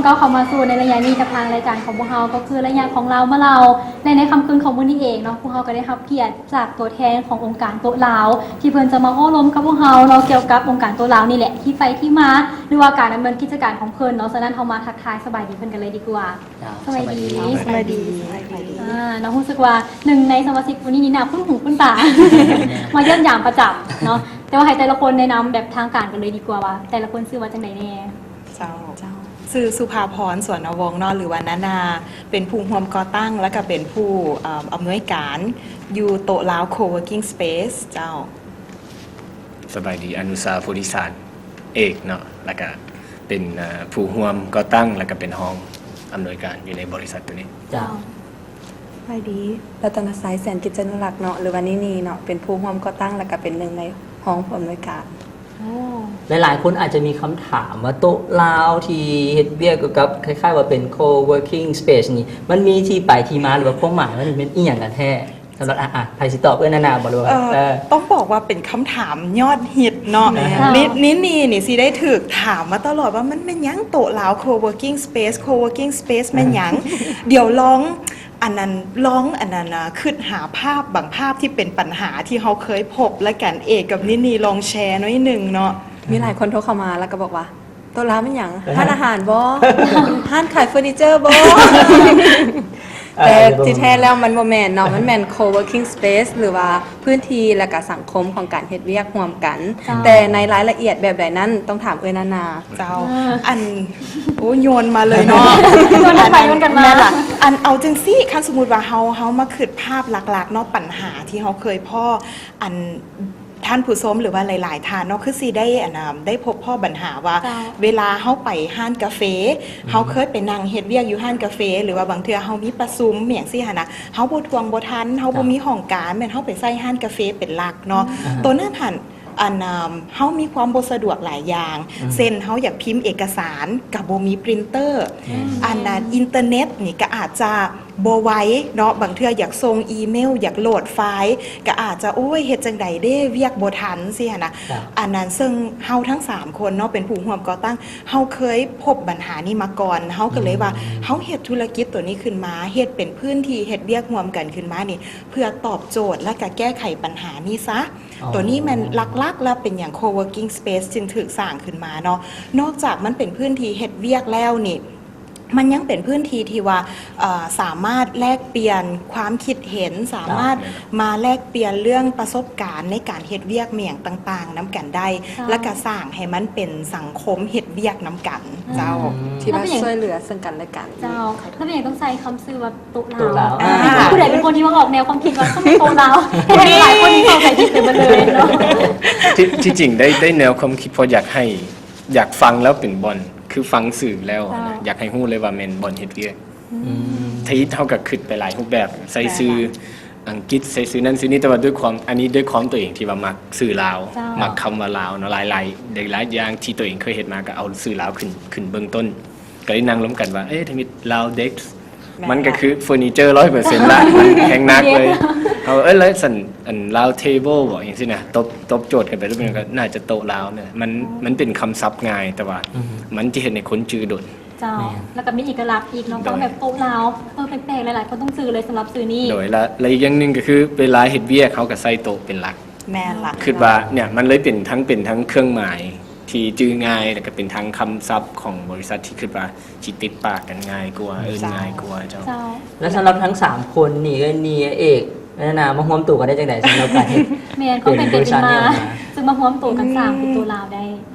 ກໍເຂົ້າມາສູ່ໃນໄລຍະນີ້ກັບທາງລາຍການຂອງພວກເຮົາ ກໍຄືໄລຍະຂອງລາວມາເລົ່າ ແລະ ໃນຄ່ຳຄືນຂອງມື້ນີ້ເອງເນາະ ພວກເຮົາກໍໄດ້ຮັບກຽດຈາກຕົວແທນຂອງອົງການໂຕະລາວ ທີ່ເພິ່ນຈະມາໂອ້ລົມກັບພວກເຮົາເນາະ ກ່ຽວກັບອົງການໂຕະລາວນີ້ແຫຼະ ທີ່ໄປທີ່ມາ ຫຼືວ່າການດຳເນີນກິດຈະການຂອງເພິ່ນເນາະ. ສະນັ້ນເຮົາມາທັກທາຍສະບາຍດີເພິ່ນກັນເລີຍດີກວ່າ. ເຈົ້າ ສະບາຍດີ ສະບາຍດີ ສະບາຍດີ ສະບາຍດີ ອ່າ ເນາະ ຮູ້ສຶກວ່າໜຶ່ງໃນສະມາຊິກຜູ້ນີ້ນີ້ໜ້າຄຸ້ນຫູຄຸ້ນຕາ ມາຢ້ຽມຢາມປະຈຳເນາະ ແຕ່ວ່າໃຫ້ແຕ່ລະຄົນແນະນຳແບບທາງການກັນເລີຍດີກວ່າວ່າ ແຕ່ລະຄົນຊື່ວ່າຈັ່ງໃດແດ່? ເຈົ້າ ເຈົ້າ ຊື່ສຸພາພອນ ສວນນະວົງເນາະ ຫຼືວ່ານານາ ເປັນຜູ້ຮ່ວມກໍ່ຕັ້ງ ແລະກະເປັນຜູ້ ເອີ່ມ ອຳນວຍການຢູ່ໂຕະລາວ Co-working Space ເຈົ້າ. ສະບາຍດີ ອະນຸຊາ ໂພທິສານ ເອກເນາະ ແລະກະເປັນ ເອີ່ ຜູ້ຮ່ວມກໍ່ຕັ້ງ ແລະກະເປັນຮອງອຳນວຍການຢູ່ໃນບໍລິສັດໂຕນີ້. ເຈົ້າ ສະບາຍດີ ລັດຕະນະໄຊ ແສນກິດຈະນຸລັກເນາະ ຫຼືວ່ານີນີເນາະ ເປັນຜູ້ຮ່ວມກໍ່ຕັ້ງ ແລະກະເປັນໜຶ່ງໃນຮອງຜູ້ອຳນວຍການ. ໂອ້ ຫຼາຍໆຄົນອາດຈະມີຄຳຖາມວ່າ ໂຕະລາວທີ່ເຮັດວຽກກ່ຽວກັບຄ້າຍໆວ່າເປັນ Co-working Space ນີ້ ມັນມີທີ່ໄປທີ່ມາ ຫຼືວ່າຄວາມໝາຍມັນແມ່ນອີ່ຫຍັງກັນແທ້? ສຳລັບ ອາ ອາ ໃຜຊິຕອບ ເອື້ອຍນານາບໍ ຫຼືວ່າ ເອີ ເອີ ຕ້ອງບອກວ່າເປັນຄຳຖາມຍອດຮິດເນາະ ແມ່ນ ນິ ນິນີນີ້ຊິໄດ້ຖືກຖາມມາຕະຫຼອດວ່າ ມັນແມ່ນຫຍັງໂຕະລາວ Co-working Space Co-working Space ແມ່ນຫຍັງ? ດຽວລອງ ອັນນັ້ນ ລອງ ອັນນັ້ນນະ ຄິດຫາພາບບາງພາບທີ່ເປັນບັນຫາທີ່ເຮົາເຄີຍພົບລະກັນ ເອກກັບນິນີລອງແຊໜ້ອຍໜຶ່ງເນາະ. ມີຫຼາຍຄົນໂທເຂົ້າມາ ແລ້ວກໍບອກວ່າ ໂຕະລາວແມ່ນຫຍັງ? ຮ້ານອາຫານບໍ? ຮ້ານຂາຍເຟີນີເຈີບໍ? ເອີ ແຕ່ທີ່ແທ້ແລ້ວມັນບໍ່ແມ່ນເນາະ ມັນແມ່ນ Co-working Space ຫຼືວ່າພື້ນທີ່ ແລະກະສັງຄົມຂອງການເຮັດວຽກຮ່ວມກັນ. ເຈົ້າ ແຕ່ໃນລາຍລະອຽດແບບໃດນັ້ນ ຕ້ອງຖາມເອື້ອຍນານາ. ເຈົ້າ ເອີ ອັນ ໂອ້ ໂຍນມາເລີຍເນາະ ໂຍນໄປໂຍນກັນມາ. ອັນ ແມ່ນລະ ອັນ ເອົາຈັ່ງຊີ້ ຄັນສົມມຸດວ່າເຮົາ ເຮົາມາຄິດພາບຫຼັກໆເນາະ ບັນຫາທີ່ເຮົາເຄີຍພໍ້ ອັນ ທ່ານຜູ້ຊົມ ຫຼືວ່າຫຼາຍໆທ່ານເນາະ ຄືຊິໄດ້ ອັນ ນາ ໄດ້ພົບພໍ້ບັນຫາວ່າ ເຈົ້າ ເວລາເຮົາໄປຮ້ານກາເຟ ເຮົາເຄີຍໄປນັ່ງເຮັດວຽກຢູ່ຮ້ານກາເຟ ຫຼືວ່າບາງເທື່ອເຮົາມີປະຊຸມຫຍັງຊີ້ຫັ້ນນະ ເຮົາບໍ່ທ່ວງບໍ່ທັນ ເຮົາບໍ່ມີຫ້ອງການ ແມ່ນເຮົາໄປໃຊ້ຮ້ານກາເຟເປັນຫຼັກເນາະ. ໂຕນັ້ນຫັ້ນ ອັນ ເຮົາມີຄວາມບໍ່ສະດວກຫຼາຍຢ່າງ ເຊັ່ນ ເຮົາຢາກພິມເອກະສານກະບໍ່ມີປຣິນເຕີ ອັນ ນະ ອິນເຕີເນັດນີ້ກະອາດຈະບໍ່ໄວເນາະ ບາງເທື່ອຢາກສົ່ງອີເມວ ຢາກໂຫຼດໄຟລ໌ ກະອາດຈະ ໂອ້ຍ ເຮັດຈັ່ງໃດເດ ວຽກບໍ່ທັນ ຊີ້ຫັ້ນນະ. ອັນນັ້ນ ເຊິ່ງເຮົາທັງສາມຄົນເນາະ ເປັນຜູ້ຮ່ວມກໍ່ຕັ້ງ ເຮົາເຄີຍພົບບັນຫານີ້ມາກ່ອນ ເຮົາກະເລີຍວ່າ ເຮົາເຮັດທຸລະກິດໂຕນີ້ຂຶ້ນມາ ເຮັດເປັນພື້ນທີ່ເຮັດວຽກຮ່ວມກັນຂຶ້ນມານີ້ ເພື່ອຕອບໂຈດ ແລະກະແກ້ໄຂບັນຫານີ້ຊະ. ໂຕນີ້ແມ່ນຫຼັກໆ ແລະເປັນຫຍັງ Co-working Space ຈຶ່ງຖືກສ້າງຂຶ້ນມາເນາະ ນອກຈາກມັນເປັນພື້ນທີ່ເຮັດວຽກແລ້ວນີ້ ມັນຍັງເປັນພື້ນທີ່ທີ່ວ່າ ເອີ່ ສາມາດແລກປ່ຽນຄວາມຄິດເຫັນ ສາມາດມາແລກປ່ຽນເລື່ອງປະສົບການໃນການເຮັດວຽກແມ່ນຫຍັງຕ່າງໆນຳກັນໄດ້ ແລະກະສ້າງໃຫ້ມັນເປັນສັງຄົມເຮັດວຽກນຳກັນ. ເຈົ້າ ທີ່ວ່າຊ່ວຍເຫຼືອເຊິ່ງກັນແລະກັນ. ເຈົ້າ ແລ້ວເປັນຫຍັງຕ້ອງໃຊ້ຄຳຊື່ວ່າໂຕະລາວ? ໂຕະລາວ ອ່າ ຜູ້ໃດເປັນຄົນທີ່ມາອອກແນວຄວາມຄິດວ່າຕ້ອງມີໂຕະລາວ? ເຮັດໃຫ້ຫຼາຍໆຄົນນີ້ເຂົ້າໃຈຜິດໄປເບິດເລີຍເນາະ. ທີ່ ທີ່ຈິງໄດ້ ໄດ້ແນວຄວາມຄິດ ເພາະຢາກໃຫ້ ຢາກຟັງແລ້ວເປັນບ່ອນ ຄືຟັງຊື່ແລ້ວ ເຈົ້າ ຢາກໃຫ້ຮູ້ເລີຍວ່າແມ່ນບ່ອນເຮັດວຽກ. ອືມ ທຳອິດເຮົາກະຄຶດໄປຫຼາຍຮູບແບບ ໃສ່ຊື່ ອັງກິດ ໃສ່ຊື່ນັ້ນຊື່ນີ້ ແຕ່ວ່າດ້ວຍຄວາມ ອັນນີ້ດ້ວຍຄວາມໂຕເອງທີ່ວ່າມັກຊື່ລາວ ເຈົ້າ ມັກຄຳວ່າລາວເນາະ ຫຼາຍໆ ຫຼາຍໆຢ່າງທີ່ໂຕເອງເຄີຍເຮັດມາ ກະເອົາຊື່ລາວຂຶ້ນ ຂຶ້ນເບື້ອງຕົ້ນ ກະໄດ້ນັ່ງລົມກັນວ່າ ເອີ ທຳອິດລາວເດັກ ມັນກະຄືເຟີນີເຈີຮ້ອຍເປີເຊັນລະ ມັນແຮງໜັກເລີຍ. ເຮົາ ເອີ ແລ້ວຊັ້ນ ອັນລາວເທເບິລບໍ ຫຍັງຊີ້ນະ ຕົບ ຕົບໂຈດກັນໄປ ແລ້ວມັນກະໜ້າຈະໂຕະລາວນະ ມັນ ມັນເປັນຄຳສັບງ່າຍ ແຕ່ວ່າມັນຈະເຮັດໃຫ້ຄົນຈື່ດົນ. ເຈົ້າ ແລ້ວກະມີເອກະລັກອີກເນາະ ຟັງແບບໂຕະລາວ ເອີ ແປກໆ ຫຼາຍໆຄົນຕ້ອງຈື່ເລີຍສຳລັບຊື່ນີ້. ໂດຍ ແລະ ແລະອີກຢ່າງໜຶ່ງກະຄື ເວລາເຮັດວຽກເຮົາກະໃຊ້ໂຕະເປັນຫຼັກ. ແມ່ນລະ ຄຶດວ່າເນຍ ມັນເລີຍເປັນທັງ ເປັນທັງເຄື່ອງໝາຍທີ່ຈື່ງ່າຍ ແລະກະເປັນທັງຄຳສັບຂອງບໍລິສັດທີ່ຄຶດວ່າຊິຕິດປາກກັນງ່າຍກວ່າ ເອີ້ນງ່າຍກວ່າ. ເຈົ້າ ເຈົ້າ ແລະສຳລັບທັງສາມຄົນນີ້ ເອື້ອຍນີ ເອື້ອຍເອກ ແລະນານາ ມາຮວມໂຕກັນໄດ້ຈັ່ງໃດ ສຳລັບການເຮັດ ແມ່ນ ຄວາມເປັນເປັນມາ ເປັນບໍລິສັດນີ້ອອກມາ ຈຶ່ງມາຮວມໂຕກັນສ້າງເປັນໂຕະລາວໄດ້?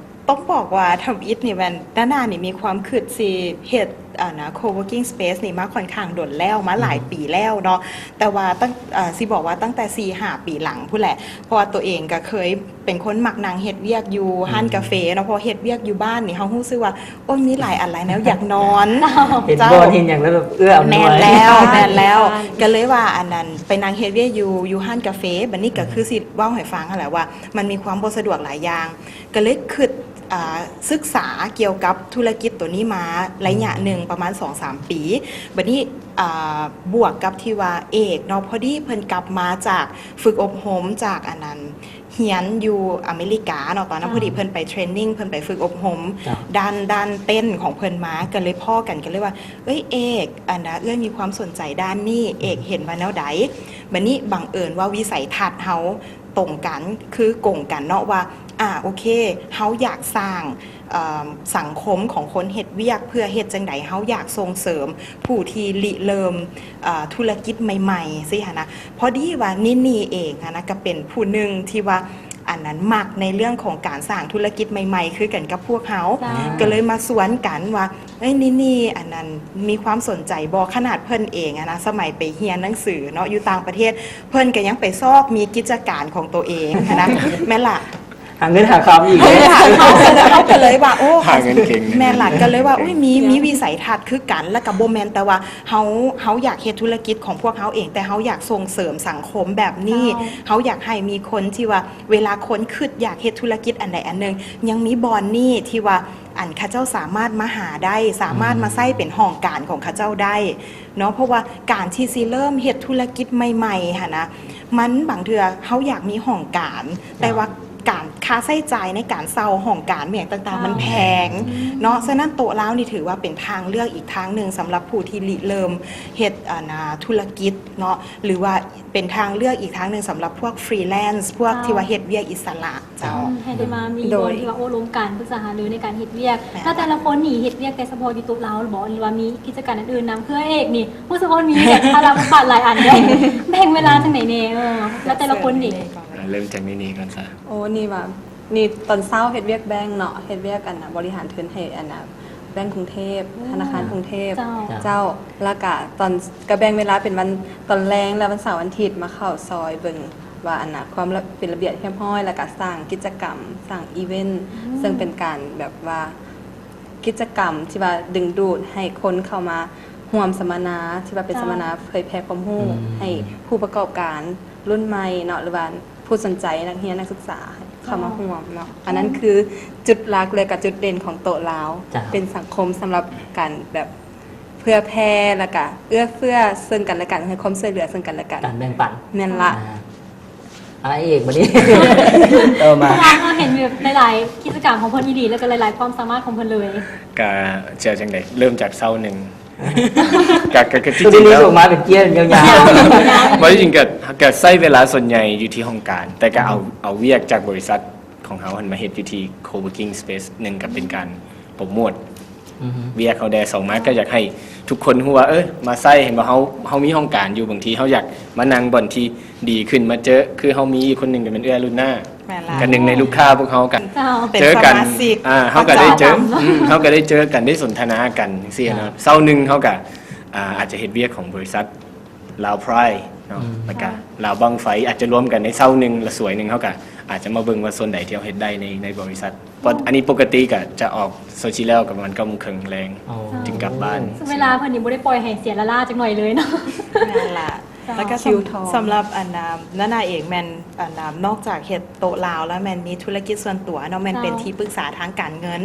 ຕ້ອງບອກວ່າທຳອິດນີ້ແມ່ນ ນານານີ້ມີຄວາມຄຶດຊິເຮັດ ອັນນະ Co-working Space ນີ້ມາຂ້ອນຂ້າງດົນແລ້ວ ມາຫຼາຍປີແລ້ວເນາະ ແຕ່ວ່າຕັ້ງ ເອີ່ ຊິບອກວ່າຕັ້ງແຕ່ສີ່ຫ້າປີຫຼັງພຸ້ນແຫຼະ ເພາະວ່າໂຕເອງກະເຄີຍເປັນຄົນມັກນັ່ງເຮັດວຽກຢູ່ຮ້ານກາເຟເນາະ ເພາະເຮັດວຽກຢູ່ບ້ານນີ້ ເຮົາຮູ້ສຶກວ່າ ໂອ້ຍ ມີຫຼາຍອັນຫຼາຍແນວ ຢາກນອນ. ເຫັນບ່ອນເຫັນຫຍັງແລ້ວແບບເອື້ອອຳນວຍ. ແມ່ນແລ້ວ ແມ່ນແລ້ວ ກະເລີຍວ່າ ອັນນັ້ນ ໄປນັ່ງເຮັດວຽກຢູ່ ຢູ່ຮ້ານກາເຟ ບາດນີ້ກະຄືຊິເວົ້າໃຫ້ຟັງຫັ້ນແຫຼະວ່າ ມັນມີຄວາມບໍ່ສະດວກຫຼາຍຢ່າງ ກະເລີຍຄຶດ ອ່າ ສຶກສາກ່ຽວກັບທຸລະກິດໂຕນີ້ມາໄລຍະໜຶ່ງ ປະມານສອງສາມປີ. ບັດນີ້ ອ່າ ບວກກັບທີ່ວ່າເອກເນາະ ພໍດີເພິ່ນກັບມາຈາກຝຶກອົບຮົມ ຈາກອັນນັ້ນ ຮຽນຢູ່ອາເມລິກາເນາະ. ຕອນນັ້ນ ເຈົ້າ ພໍດີເພິ່ນໄປເທຣນນິງ ເພິ່ນໄປຝຶກອົບຮົມ ເຈົ້າ ດ້ານ ດ້ານເຕັ້ນຂອງເພິ່ນມາ ກໍເລີຍພໍ້ກັນ ກໍເລີຍວ່າ ເອີຍ ເອກ ອັນນະ ເອື້ອຍມີຄວາມສົນໃຈດ້ານນີ້ ເອກເຫັນວ່າແນວໃດ? ບັດນີ້ບັງເອີນວ່າວິໄສທັດເຮົາ ຕົງກັນ ຄືກົງກັນເນາະວ່າ ອ່າ ໂອເຄ ເຮົາຢາກສ້າງ ເອີ່ມ ສັງຄົມຂອງຄົນເຮັດວຽກ ເພື່ອເຮັດຈັ່ງໃດເຮົາຢາກສົ່ງເສີມຜູ້ທີ່ລິເລີ່ມ ເອີ່ ທຸລະກິດໃໝ່ໆ ຊີ້ຫັ້ນນະ. ພໍດີວ່ານິນນີເອງຫັ້ນນະ ກໍເປັນຜູ້ໜຶ່ງທີ່ວ່າ ອັນນັ້ນ ມັກໃນເລື່ອງຂອງການສ້າງທຸລະກິດໃໝ່ໆ ຄືກັນກັບພວກເຮົາ ເຈົ້າ ກໍເລີຍມາຊວນກັນວ່າ ເອີຍ ນີນີ ອັນນັ້ນ ມີຄວາມສົນໃຈບໍ່? ຂະໜາດເພິ່ນເອງຫັ້ນນະ ສະໄໝໄປຮຽນໜັງສືເນາະ ຢູ່ຕ່າງປະເທດ ເພິ່ນກໍຍັງໄປຊອກມີກິດຈະການຂອງໂຕເອງຫັ້ນນະ ແມ່ນລະ ຫາເງິນຫາຄຳອີກເດ້ ເຮົາກໍເລີຍວ່າ ໂອ້ ຫາເງິນເກັ່ງ ແມ່ນລະ ກໍເລີຍວ່າ ອຸ້ຍ ມີ ມີວິໄສທັດຄືກັນ ແລ້ວກໍບໍ່ແມ່ນແຕ່ວ່າເຮົາ ເຮົາຢາກເຮັດທຸລະກິດຂອງພວກເຮົາເອງ ແຕ່ເຮົາຢາກສົ່ງເສີມສັງຄົມແບບນີ້ ເຈົ້າ ເຮົາຢາກໃຫ້ມີຄົນທີ່ວ່າ ເວລາຄົນຄິດຢາກເຮັດທຸລະກິດອັນໃດອັນໜຶ່ງ ຍັງມີບ່ອນນີ້ທີ່ວ່າ ອັນ ເຂົາເຈົ້າສາມາດມາຫາໄດ້ ສາມາດມາໃຊ້ເປັນຫ້ອງການຂອງເຂົາເຈົ້າໄດ້ເນາະ. ເພາະວ່າການທີ່ຊິເລີ່ມເຮັດທຸລະກິດໃໝ່ໆ ຫັ້ນນະ ມັນບາງເທື່ອເຮົາຢາກມີຫ້ອງການ ແຕ່ວ່າການ ຄ່າໃຊ້ຈ່າຍໃນການເຊົ່າຫ້ອງການ ແມ່ນຫຍັງຕ່າງໆ ມັນແພງເນາະ. ສະນັ້ນໂຕະລາວນີ້ຖືວ່າເປັນທາງເລືອກອີກທາງໜຶ່ງສຳລັບຜູ້ທີ່ລິເລີ່ມເຮັດ ອັນນະ ທຸລະກິດເນາະ ຫຼືວ່າເປັນທາງເລືອກອີກທາງໜຶ່ງສຳລັບພວກຟຣີແລນ ພວກທີ່ວ່າເຮັດວຽກອິດສະຫຼະ. ເຈົ້າ ອືມ ໃຫ້ໄດ້ມາມີບ່ອນທີ່ວ່າໂອ້ລົມກັນ ປຶກສາຫາລືໃນການເຮັດວຽກ. ແລ້ວແຕ່ລະຄົນນີ້ເຮັດວຽກແຕ່ສະເພາະຢູ່ໂຕະລາວບໍ ຫຼືວ່າມີກິດຈະການອື່ນໆນຳ? ຄືເອກນີ້ ຮູ້ສຶກວ່າມີແບບພາລະບົດບາດຫຼາຍອັນເດ້ ແບ່ງເວລາຈັ່ງໃດແດ່? ເອີ ແລ້ວແຕ່ລະຄົນນີ້. ອ່າ ເລີ່ມຈາກນີ້ກ່ອນຊະ. ໂອ້ ນີ້ວ່າ ນີ້ຕອນເຊົ້າເຮັດວຽກແບັງເນາະ ເຮັດວຽກ ອັນນະ ບໍລິຫານທຶນໃຫ້ ອັນນະ ແບັງກຸງເທບ ທະນາຄານກຸງເທບ. ເຈົ້າ ເຈົ້າ ແລ້ວກະຕອນ ກະແບ່ງເວລາເປັນວັນ ຕອນແລງ ແລະ ວັນເສົາວັນອາທິດມາເຂົ້າຊອຍເບິ່ງ ວ່າ ອັນນະ ຄວາມລະ ເປັນລະບຽບຮຽບຮ້ອຍ ແລ້ວກະສ້າງກິດຈະກຳ ສ້າງອີເວັນ ເຊິ່ງເປັນການແບບວ່າ ກິດຈະກຳທີ່ວ່າດຶງດູດໃຫ້ຄົນເຂົ້າມາຮ່ວມສຳມະນາ ທີ່ວ່າເປັນສຳມະນາເຜີຍແຜ່ຄວາມຮູ້ໃຫ້ຜູ້ປະກອບການລຸ້ນໃໝ່ເນາະ ຫຼືວ່າຜູ້ສົນໃຈ ນັກຮຽນ ນັກສຶກສາ ເຂົ້າມາຮ່ວມເນາະ. ອັນນັ້ນຄືຈຸດຫຼັກ ແລະກະຈຸດເດັ່ນຂອງໂຕະລາວ ເປັນສັງຄົມສຳລັບການແບບ ເຜື່ອແຜ່ ແລ້ວກະເອື້ອເຟື້ອເຊິ່ງກັນແລະກັນ ໃຫ້ຄວາມຊ່ວຍເຫຼືອເຊິ່ງກັນແລະກັນ ການແບ່ງປັນ. ແມ່ນລະ. ອາ ອ້າຍເອກ ບັດນີ້ ເອີ ມາ ເພາະວ່າເຮົາເຫັນແບບຫຼາຍໆກິດຈະກຳຂອງເພິ່ນອີ່ຫຼີ ແລ້ວກໍຫຼາຍໆຄວາມສາມາດຂອງເພິ່ນເລີຍ. ກະຈະຈັ່ງໃດ ເລີ່ມຈາກເຊົ້າໜຶ່ງ ກະ ກະ ກະຈິງໆແລ້ວ ອອກມາເປັນກ້ຽວຍາວໆ ບໍ່ ຈິງໆ ກະ ກະໃຊ້ເວລາສ່ວນໃຫຍ່ຢູ່ທີ່ຫ້ອງການ ແຕ່ກະເອົາ ເອົາວຽກຈາກບໍລິສັດ ຂອງເຮົາຫັ້ນມາເຮັດຢູ່ທີ່ co-working space ໜຶ່ງກໍເປັນການໂປຣໂມດວຽກເຮົາແດ່ ສອງມາກໍຢາກໃຫ້ທຸກຄົນຮູ້ວ່າ ເອີ ມາໃຊ້ ເຫັນບໍ່ ເຮົາ ເຮົາມີຫ້ອງການຢູ່ ບາງທີເຮົາຢາກມານັ່ງບ່ອນທີ່ດີຂຶ້ນ ມາເຈີ ຄືເຮົາມີຄົນໜຶ່ງກໍແມ່ນເອື້ອຍລຸນນາ ແມ່ນລະ ກໍໜຶ່ງໃນລູກຄ້າພວກເຮົາກໍເຈີກັນ ເຮົາກໍໄດ້ເຈີ ເຮົາກໍໄດ້ເຈີກັນ ໄດ້ສົນທະນາກັນຈັ່ງຊີ້ນະ. ເຊົ້າໜຶ່ງເຮົາກໍ ອາ ອາດຈະເຮັດວຽກຂອງບໍລິສັດ ລາວພຣາຍເນາະ ແລ້ວກະລາວບັ້ງໄຟ ອາດຈະລວມກັນໃນເຊົ້າໜຶ່ງ ແລະ ສວຍໜຶ່ງ ເຮົາກະອາດຈະມາເບິ່ງວ່າສ່ວນໃດທີ່ເຮົາເຮັດໄດ້ໃນ ໃນບໍລິສັດ ເພາະອັນນີ້ປົກກະຕິກະຈະອອກໂຊຊິແລ້ວກະປະມານເກົ້າໂມງເຄິ່ງແລງ ອໍ ຈຶ່ງກັບບ້ານ. ເວລາເພິ່ນນີ້ບໍ່ໄດ້ປ່ອຍໃຫ້ເສຍລ້າໆຈັກໜ້ອຍເລີຍເນາະ. ແມ່ນລະ ແລ້ວກະສຳ ສຳລັບອັນນາ ນານາເອງແມ່ນ ອັນນາ ນອກຈາກເຮັດໂຕະລາວແລ້ວ ແມ່ນມີທຸລະກິດສ່ວນຕົວເນາະ ແມ່ນເປັນທີ່ປຶກສາທາງການເງິນ.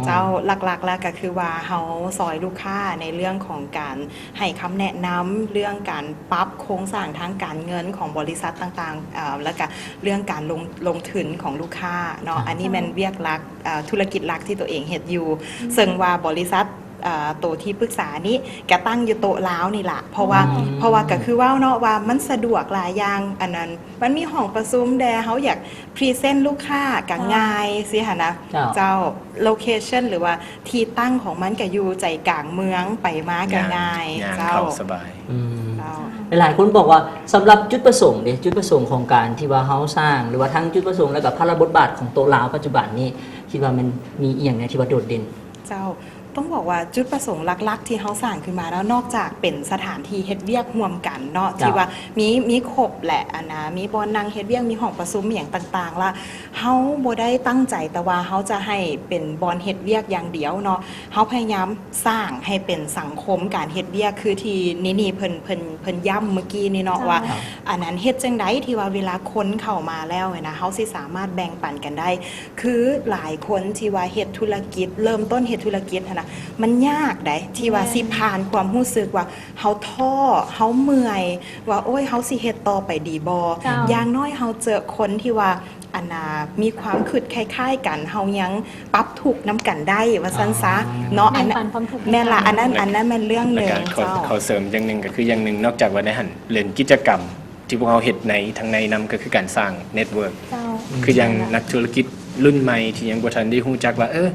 ເຈົ້າ ຫຼັກໆແລ້ວກະຄືວ່າເຮົາຊ່ອຍລູກຄ້າໃນເລື່ອງຂອງການ ໃຫ້ຄຳແນະນຳເລື່ອງການປັບໂຄງສ້າງທາງການເງິນຂອງບໍລິສັດຕ່າງໆ ເອີ ແລ້ວກະເລື່ອງການລົງ ລົງທຶນຂອງລູກຄ້າເນາະ. ອັນນີ້ແມ່ນວຽກຫຼັກ ເອີ ທຸລະກິດຫຼັກທີ່ໂຕເອງເຮັດຢູ່ ເຊິ່ງວ່າບໍລິສັດ ເອີ ໂຕທີ່ປຶກສານີ້ກະຕັ້ງຢູ່ໂຕະລາວນີ້ລະ ເພາະວ່າ ເພາະວ່າກະຄືເວົ້າເນາະວ່າມັນສະດວກຫຼາຍຢ່າງ ອັນນັ້ນ ມັນມີຫ້ອງປະຊຸມແດ່ ເຮົາຢາກພຣີເຊັນລູກຄ້າກະງ່າຍຊີ້ຫັ້ນນະ. ເຈົ້າ ໂລເຄຊັນ ຫຼືວ່າທີ່ຕັ້ງຂອງມັນກະຢູ່ໃຈກາງເມືອງ ໄປມາກະງ່າຍ ເຈົ້າ ສະບາຍ. ອືມ ເຈົ້າ ຫຼາຍໆຄົນບອກວ່າ ສຳລັບຈຸດປະສົງເດ ຈຸດປະສົງຂອງການທີ່ວ່າເຮົາສ້າງ ຫຼືວ່າທັງຈຸດປະສົງ ແລ້ວກະພາລະບົດບາດຂອງໂຕະລາວປັດຈຸບັນນີ້ ຄິດວ່າມັນມີອີ່ຫຍັງແດ່ທີ່ວ່າໂດດເດັ່ນ? ເຈົ້າ ຕ້ອງບອກວ່າຈຸດປະສົງຫຼັກໆທີ່ເຮົາສ້າງຂຶ້ນມາເນາະ ນອກຈາກເປັນສະຖານທີ່ເຮັດວຽກຮ່ວມກັນເນາະ ເຈົ້າ ທີ່ວ່າມີ ມີຄົບແຫຼະ ອັນນະ ມີບ່ອນນັ່ງເຮັດວຽກ ມີຫ້ອງປະຊຸມ ມີຫຍັງຕ່າງໆ ລະເຮົາບໍ່ໄດ້ຕັ້ງໃຈແຕ່ວ່າເຮົາຈະໃຫ້ເປັນບ່ອນເຮັດວຽກຢ່າງດຽວເນາະ ເຮົາພະຍາຍາມສ້າງໃຫ້ເປັນສັງຄົມການເຮັດວຽກ ຄືທີ່ນີ້ໆ ເພິ່ນ ເພິ່ນ ເພິ່ນຢ້ຳມື້ກີ້ນີ້ເນາະ ເຈົ້າ ວ່າ ອັນນັ້ນເຮັດຈັ່ງໃດທີ່ວ່າເວລາຄົນເຂົ້າມາແລ້ວນະ ເຮົາຊິສາມາດແບ່ງປັນກັນໄດ້ ຄືຫຼາຍຄົນທີ່ວ່າເຮັດທຸລະກິດ ເລີ່ມຕົ້ນເຮັດທຸລະກິດຫັ້ນນະ ມັນຍາກໃດ໋ ທີ່ວ່າ ແມ່ນ ຊິຜ່ານຄວາມຮູ້ສຶກວ່າເຮົາທໍ້ ເຮົາເມື່ອຍ ວ່າ ໂອ້ຍ ເຮົາຊິເຮັດຕໍ່ໄປດີບໍ່? ເຈົ້າ ຢ່າງໜ້ອຍເຮົາເຈີຄົນທີ່ວ່າ ອັນນາ ມີຄວາມຄິດຄ້າຍໆກັນ ເຮົາຍັງປັບທຸກນຳກັນໄດ້ ວ່າຊັ້ນຊະ ອໍ ເນາະ ແບ່ງປັນຄວາມທຸກ ແມ່ນລະ ໃຫ້ກັນ ອັນນັ້ນ ອັນນັ້ນແມ່ນເລື່ອງໜຶ່ງ ແລ້ວກໍຂໍ ເຈົ້າ ຂໍເສີມຢ່າງໜຶ່ງ ກໍຄືຢ່າງໜຶ່ງ ນອກຈາກວ່າໃນຫັ້ນ ເລື່ອງກິດຈະກຳ ທີ່ພວກເຮົາເຮັດໃນ ທາງໃນນຳ ກໍຄືການສ້າງເນັດເວີກ ເຈົ້າ ຄືຢ່າງ ແມ່ນລະ ນັກທຸລະກິດລຸ້ນໃໝ່ທີ່ຍັງບໍ່ທັນໄດ້ຮູ້ຈັກວ່າ ເອີ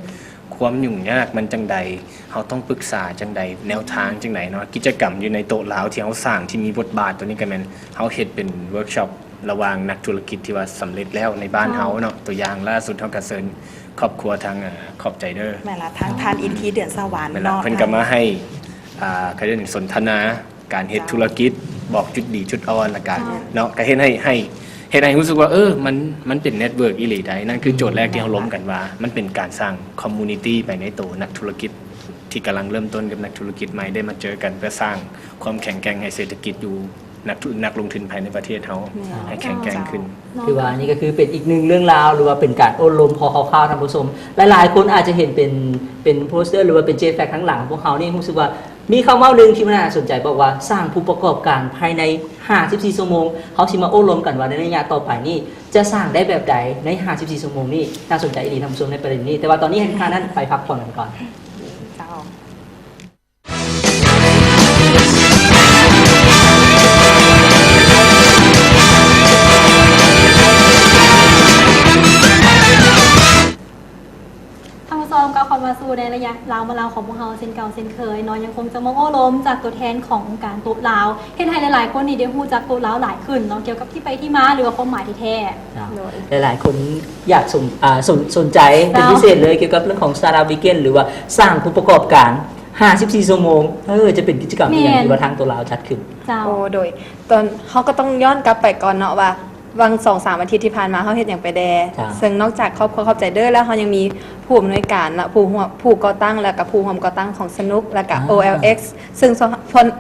ຄວາມຫຍຸ້ງຍາກມັນຈັ່ງໃດ ເຮົາຕ້ອງປຶກສາຈັ່ງໃດ ແນວທາງຈັ່ງໃດເນາະ ກິດຈະກຳຢູ່ໃນໂຕະລາວທີ່ເຮົາສ້າງ ທີ່ມີບົດບາດໂຕນີ້ກໍແມ່ນເຮົາເຮັດເປັນເວີກຊັອບລະຫວ່າງນັກທຸລະກິດທີ່ວ່າສຳເລັດແລ້ວໃນບ້ານເຮົາເນາະ ເຈົ້າ ຕົວຢ່າງລ່າສຸດເຮົາກໍເຊີນຄອບຄົວທາງ ອາ ຂອບໃຈເດີ ແມ່ນລະ ທາງທ່ານອິນທີ ເດືອນສະຫວັນ ແມ່ນລະ ເນາະ ເພິ່ນກໍມາໃຫ້ ອາ ການເອີ້ນສົນທະນາ ການເຮັດທຸລະກິດ ບອກຈຸດດີຈຸດອ່ອນ ແລ້ວກະ ເຈົ້າ ເນາະ ກະເຮັດໃຫ້ ໃຫ້ ເຮັດໃຫ້ຮູ້ສຶກວ່າ ເອີ ມັນ ມັນເປັນເນັດເວີກອີ່ຫຼີໃດ໋ ນັ້ນຄືໂຈດແລກທີ່ເຮົາລົມກັນວ່າ ມັນເປັນການສ້າງຄອມມູນິຕີໄປໃນໂຕນັກທຸລະກິດ ທີ່ກຳລັງເລີ່ມຕົ້ນກັບນັກທຸລະກິດໃໝ່ ໄດ້ມາເຈີກັນເພື່ອສ້າງຄວາມແຂງແກ່ງໃຫ້ເສດຖະກິດຢູ່ ນັກທຸ ນັກລົງທຶນພາຍໃນປະເທດເຮົາ ແມ່ນ ໃຫ້ແຂງແກ່ງຂຶ້ນ ເຈົ້າ ຄືວ່ານີ້ກໍຄືເປັນອີກໜຶ່ງເລື່ອງລາວ ຫຼືວ່າເປັນການໂອ້ລົມພໍຄ່າວໆ ທ່ານຜູ້ຊົມ ຫຼາຍໆຄົນອາດຈະເຫັນເປັນ ເປັນໂປສເຕີ ຫຼືວ່າເປັນເຈແຟັກ ທາງຫຼັງຂອງພວກເຮົານີ້ ຮູ້ສຶກວ່າມີຄຳເວົ້າໜຶ່ງທີ່ມັນໜ້າສົນໃຈ ບອກວ່າສ້າງຜູ້ປະກອບການພາຍໃນຫ້າສິບສີ່ຊົ່ວໂມງ ເຮົາຊິມາໂອ້ລົມກັນວ່າໃນໄລຍະຕໍ່ໄປນີ້ຈະສ້າງໄດ້ແບບໃດໃນຫ້າສິບສີ່ຊົ່ວໂມງນີ້ ໜ້າສົນໃຈອີ່ຫຼີ ທ່ານຜູ້ຊົມ ໃນປະເດັນນີ້ ແຕ່ວ່າຕອນນີ້ໃຫ້ທ່ານນັ້ນໄປພັກຜ່ອນກັນກ່ອນ ເຈົ້າ. ທ່ານຜູ້ຊົມ ກັບເຂົ້າມາສູ່ໃນໄລຍະລາວມາລາວຂອງພວກເຮົາເຊັ່ນເກົ່າເຊັ່ນເຄີຍເນາະ ຍັງຄົງຈະມາໂອ້ລົມຈາກຕົວແທນຂອງອົງການໂຕະລາວ ເຮັດໃຫ້ຫຼາຍໆຄົນນີ້ໄດ້ຮູ້ຈັກໂຕະລາວຫຼາຍຂຶ້ນເນາະ ກ່ຽວກັບທີ່ໄປທີ່ມາ ຫຼືວ່າຄວາມໝາຍແທ້ໆ ເຈົ້າ ໂດຍ ຫຼາຍໆຄົນຢາກສົນ ອ່າ ສົນ ສົນໃຈເປັນ ເຈົ້າ ພິເສດເລີຍ ກ່ຽວກັບເລື່ອງຂອງ Startup Weekend ຫຼືວ່າສ້າງຜູ້ປະກອບການ ຫ້າສິບສີ່ຊົ່ວໂມງ ເອີ ຈະເປັນກິດຈະກຳອີ່ຫຍັງ ແມ່ນ ທີ່ວ່າທາງໂຕະລາວຈັດຂຶ້ນ? ເຈົ້າ ໂອ້ ໂດຍ ຕອນ ເຮົາກໍຕ້ອງຍ້ອນກັບໄປກ່ອນເນາະວ່າ ຫວ່າງສອງສາມອາທິດທີ່ຜ່ານມາ ເຮົາເຮັດຫຍັງໄປແດ່? ເຈົ້າ ເຊິ່ງນອກຈາກຂອບ ຂອບໃຈເດີແລ້ວ ເຮົາຍັງມີຜູ້ອຳນວຍການ ແລະ ຜູ້ຮ່ວມ ຜູ້ກໍ່ຕັ້ງ ແລະ ກະຜູ້ຮ່ວມກໍ່ຕັ້ງຂອງສະນຸກ ແລະ ກະ ອ່າ ໂອແອລເອັກ ເຊິ່ງ ສ່ວນ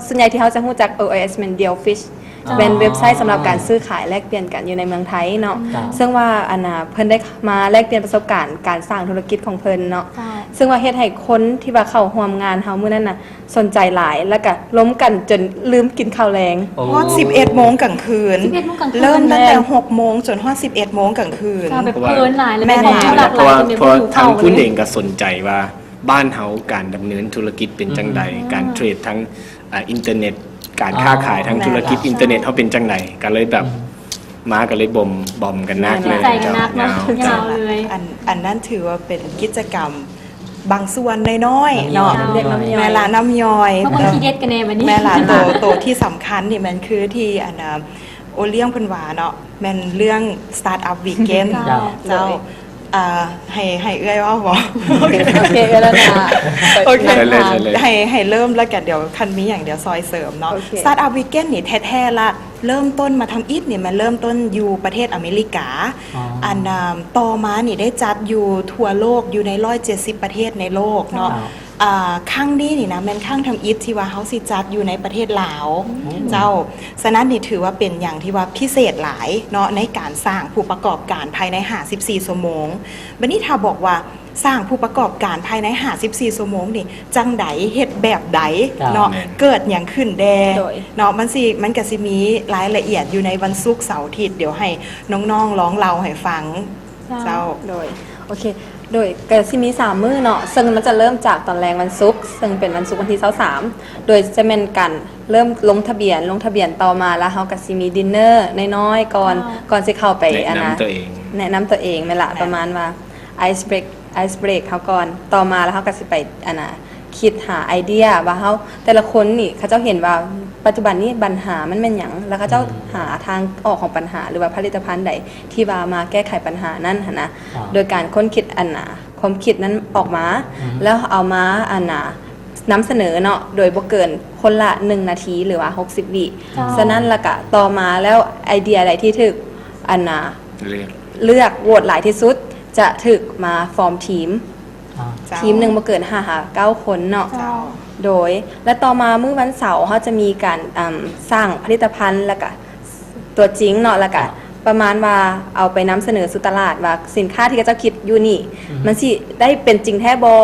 ສ່ວນໃຫຍ່ທີ່ເຮົາຈະຮູ້ຈັກ ໂອແອລເອັກ ແມ່ນ Dealfish ເຈົ້າ ແມ່ນເວັບໄຊສຳລັບການຊື້ຂາຍແລກປ່ຽນກັນຢູ່ໃນເມືອງໄທເນາະ ເຈົ້າ ເຊິ່ງວ່າ ອັນນ່າ ເພິ່ນໄດ້ມາແລກປ່ຽນປະສົບການການສ້າງທຸລະກິດຂອງເພິ່ນເນາະ ເຈົ້າ ເຊິ່ງວ່າເຮັດໃຫ້ຄົນທີ່ວ່າເຂົ້າຮ່ວມງານເຮົາມື້ນັ້ນນະ ສົນໃຈຫຼາຍ ແລ້ວກະລົມກັນຈົນລືມກິນເຂົ້າແລງ ໂອ້ ຮອດສິບເອັດໂມງກາງຄືນ ສິບເອັດໂມງກາງຄືນ ເລີ່ມຕັ້ງແຕ່ຫົກໂມງຈົນຮອດສິບເອັດໂມງກາງຄືນ ເຈົ້າ ແບບເພີນຫຼາຍ ແລະ ແມ່ນ ແບບຫຼາກຫຼາຍ ເພາະວ່າ ເພາະວ່າທາງຜູ້ເນງກໍສົນໃຈວ່າ ບ້ານເຮົາການດຳເນີນທຸລະກິດເປັນຈັ່ງໃດ ອືມ ການເທຣດທາງ ອ່າ ອິນເຕີເນັດ ການຄ້າຂາຍ ອໍ ທາງທຸລະກິດ ແມ່ນລະ ອິນເຕີເນັດເຮົາເປັນຈັ່ງໃດ ກໍເລີຍແບບ ອືມ ມາກໍເລີຍບົ່ມບອມກັນໜັກເລີຍ ໃສ່ກັນໜັກເນາະ ເຈົ້າ ຍາວເລີຍ ອັນ ອັນນັ້ນຖືວ່າເປັນກິດຈະກຳບາງສ່ວນນ້ອຍໆເນາະ ນ້ຳຍ່ອຍ ເລັກນ້ຳຍ່ອຍ ແມ່ນລະ ນ້ຳຍ່ອຍ ບາງຄົນຂີ້ເດັດກັນແດ່ບັດນີ້ ແມ່ນລະ ໂຕ ໂຕທີ່ສຳຄັນນີ້ແມ່ນຄືທີ່ ອັນ ໂອລ້ຽງເພິ່ນວ່າເນາະ ແມ່ນເລື່ອງ Startup Weekend ເຈົ້າ ເຈົ້າ ໂດຍ ອ່າ ໃຫ້ ໃຫ້ເອື້ອຍເວົ້າບໍ່? ໂອເຄ ເອື້ອຍລະນາ ໂອເຄ ເຊີນເລີຍ ເຊີນເລີຍ ໃຫ້ ໃຫ້ເລີ່ມແລ້ວກັນ ດຽວຄັນມີຫຍັງດຽວຊ່ອຍເສີມເນາະ ໂອເຄ Startup Weekend ນີ້ແທ້ໆລະ ເລີ່ມຕົ້ນມາທຳອິດນີ້ແມ່ນເລີ່ມຕົ້ນຢູ່ປະເທດອາເມລິກາ ອໍ ອັນ ອ່າ ຕໍ່ມານີ້ໄດ້ຈັດຢູ່ທົ່ວໂລກ ຢູ່ໃນຮ້ອຍເຈັດສິບປະເທດໃນໂລກເນາະ ເຈົ້າ ອ່າ ຄັ້ງນີ້ນີ້ນະ ແມ່ນຄັ້ງທຳອິດທີ່ວ່າເຮົາຊິຈັດຢູ່ໃນປະເທດລາວ ອືມ ເຈົ້າ ສະນັ້ນນີ້ຖືວ່າເປັນຫຍັງທີ່ວ່າພິເສດຫຼາຍເນາະ ໃນການສ້າງຜູ້ປະກອບການພາຍໃນຫ້າສິບສີ່ຊົ່ວໂມງ ບັດນີ້ຖ້າບອກວ່າສ້າງຜູ້ປະກອບການພາຍໃນຫ້າສິບສີ່ຊົ່ວໂມງນີ້ ຈັ່ງໃດ ເຮັດແບບໃດ ເຈົ້າ ເນາະ ແມ່ນ ເກີດຫຍັງຂຶ້ນແດ່ ໂດຍ ເນາະ ມັນຊິ ມັນກະຊິມີລາຍລະອຽດຢູ່ໃນວັນສຸກ ເສົາ ອາທິດ ດຽວໃຫ້ນ້ອງໆລອງເລົ່າໃຫ້ຟັງ ເຈົ້າ ເຈົ້າ ໂດຍ ໂອເຄ ໂດຍ ກະຊິມີສາມມື້ເນາະ ເຊິ່ງມັນຈະເລີ່ມຈາກຕອນແລງວັນສຸກ ເຊິ່ງເປັນວັນສຸກວັນທີຊາວສາມ ໂດຍຈະແມ່ນການເລີ່ມລົງທະບຽນ ລົງທະບຽນຕໍ່ມາ ແລ້ວເຮົາກະຊິມີດິນເນີນ້ອຍໆກ່ອນ ເຈົ້າ ກ່ອນຊິເຂົ້າໄປ ແນະນຳ ອັນນະ ຕົວເອງ ແນະນຳຕົວເອງ ແມ່ນລະ ແມ່ນ ປະມານວ່າ Ice Break Ice Break ເຮົາກ່ອນ ຕໍ່ມາແລ້ວເຮົາກະຊິໄປ ອັນນະ ຄິດຫາໄອເດຍວ່າເຮົາ ແຕ່ລະຄົນນີ້ ເຂົາເຈົ້າເຫັນວ່າປັດຈຸບັນນີ້ບັນຫາມັນແມ່ນຫຍັງ ແລ້ວເຂົາເຈົ້າ ອືມ ຫາທາງອອກຂອງບັນຫາ ຫຼືວ່າຜະລິດຕະພັນໃດທີ່ວ່າມາແກ້ໄຂບັນຫານັ້ນຫັ້ນນະ ອ່າ ໂດຍການຄົ້ນຄິດ ອັນນະ ຄວາມຄິດນັ້ນອອກມາ ອືມ ແລ້ວເອົາມາ ອັນນ່າ ນຳສະເໜີເນາະ ໂດຍບໍ່ເກີນຄົນລະໜຶ່ງນາທີ ຫຼືວ່າຫົກສິບວິ. ເຈົ້າ ສະນັ້ນລະກະຕໍ່ມາແລ້ວ ໄອເດຍໃດທີ່ຖືກ ອັນນ່າ ເລືອກ ເລືອກໂຫວດຫຼາຍທີ່ສຸດ ຈະຖືກມາຟອມທີມ ອ່າ ເຈົ້າ ທີມໜຶ່ງບໍ່ເກີນຫ້າຫາເກົ້າຄົນເນາະ. ເຈົ້າ ໂດຍ ແລະຕໍ່ມາມື້ວັນເສົາ ເຮົາຈະມີການ ອຳ ສ້າງຜະລິດຕະພັນ ແລ້ວກະ ຕົວຈິງເນາະ ແລ້ວກະ ອ່າ ປະມານວ່າເອົາໄປນຳສະເໜີສູ່ຕະຫຼາດວ່າສິນຄ້າທີ່ເຂົາເຈົ້າຄິດຢູ່ນີ້ ອືມ ມັນຊິໄດ້ເປັນຈິງແທ້ບໍ່?